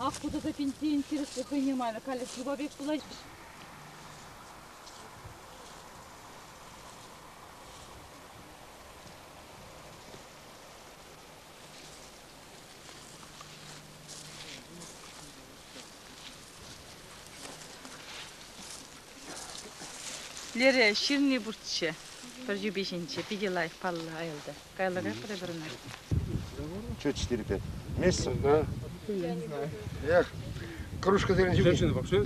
Ак ку тата питӗ интереслӗ хӑйне майлӑ каллех юпа пек пулать. Лере ҫырни пурччӗ пӗр юпи ҫинче. Питӗ лайӑх паллӑ аялта. Каялла кайӑпӑр эпир ӑна. Че 4-5? Месяцев? Да. Я не знаю. Эх, кружка зелень Женщина вообще?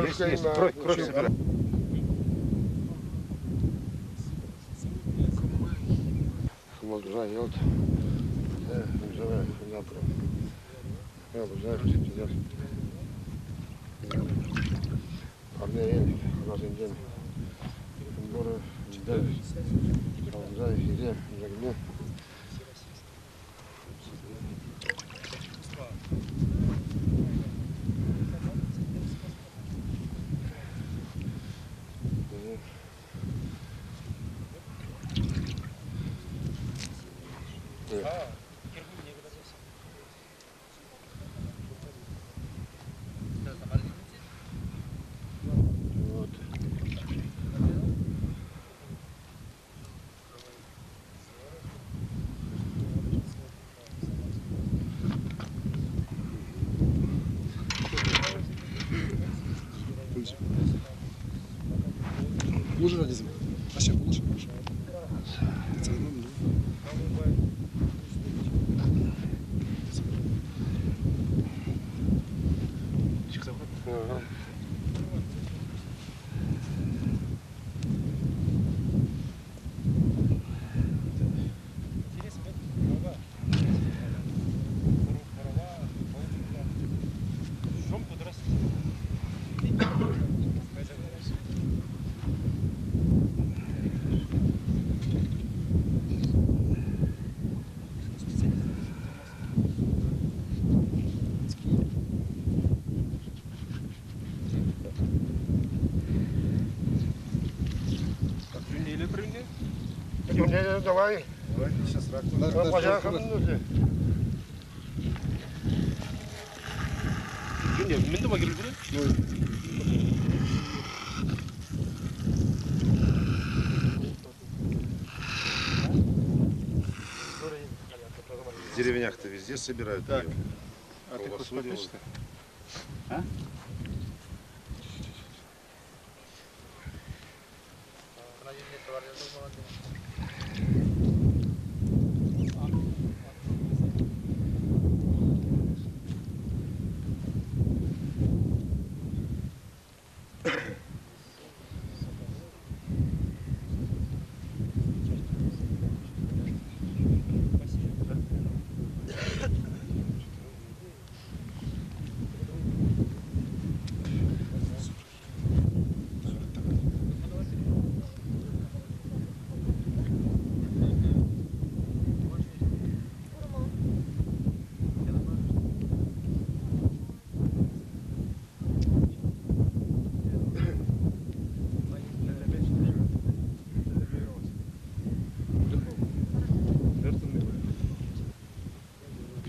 Есть, есть. Кровь, кровь собирай. Пулӑшӑр ачасем. Аҫа пулӑшӑр. Давай. Давай, сейчас рак. Мӗн тума кирлӗ пулӗ? В деревнях-то везде собирают Так. ее. А ты Колбасу хочешь попечь-то? А?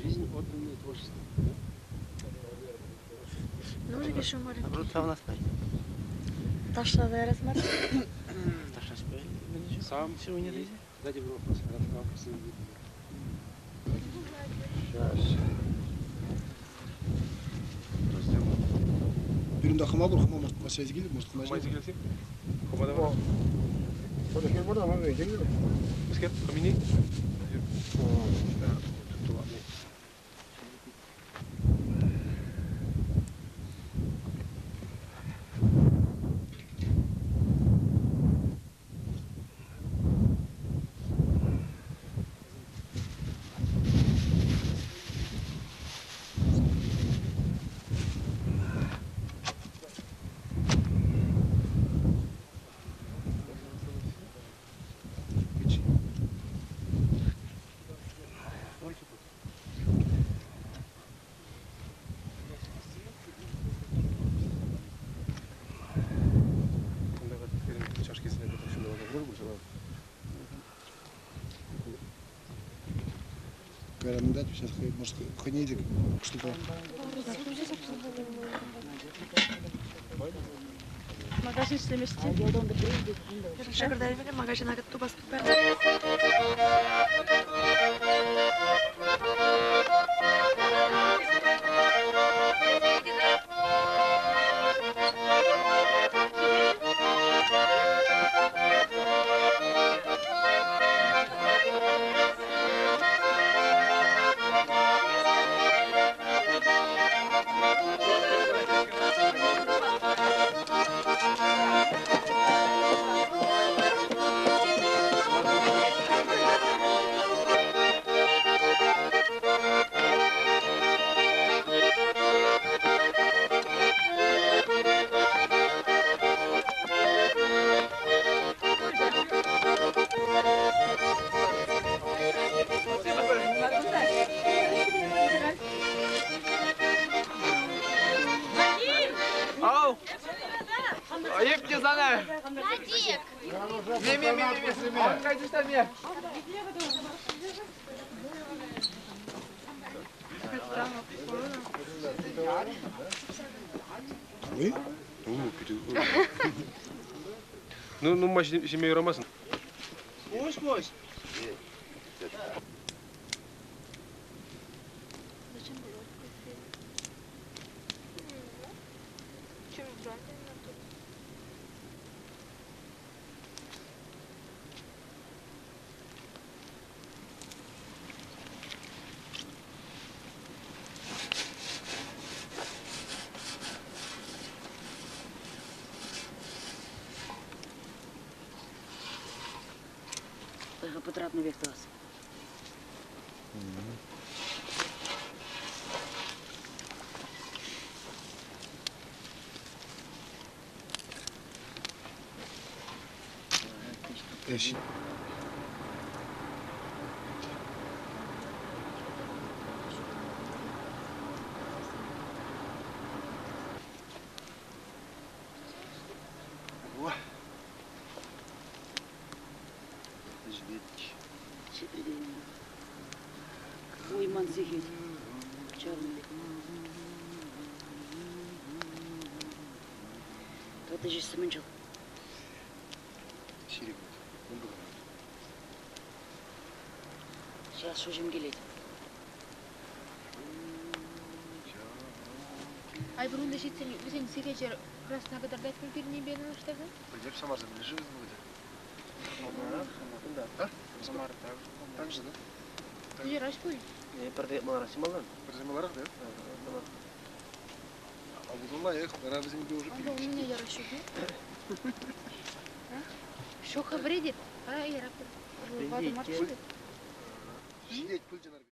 Жизнь отданная творчеству. Ну, напишу маленький. Сам Сзади был вопрос. Сейчас. Birinde хӑма пур, хӑма может машина килет, может хӑма Хӑма ҫитет. килсе? Хӑма да бар. Искер, хӑмини? Кайран дать, сейчас, может, хӑйне те кӑштӑка. Магазин ӗҫлемест. Шакырдай магазина тупас. Ну, ну, ҫиме юрамасан. Зачем было? Чем Потратный век вас. Ой, манзихит. Черный. Это же сымынчыл. Сейчас шужим келет. Ай бұрында жетсең, өзен сиречер Краснодарда пілбіріне берін ұштағы? Пойдем сама замережи будет. Да? Самара так же, да? Жер аш бөл. Приземаларах, да? А вот лаях, разве не уже Анда у меня яра щуки. Шоха вредит. А, яра. Сидеть, пыльдинар.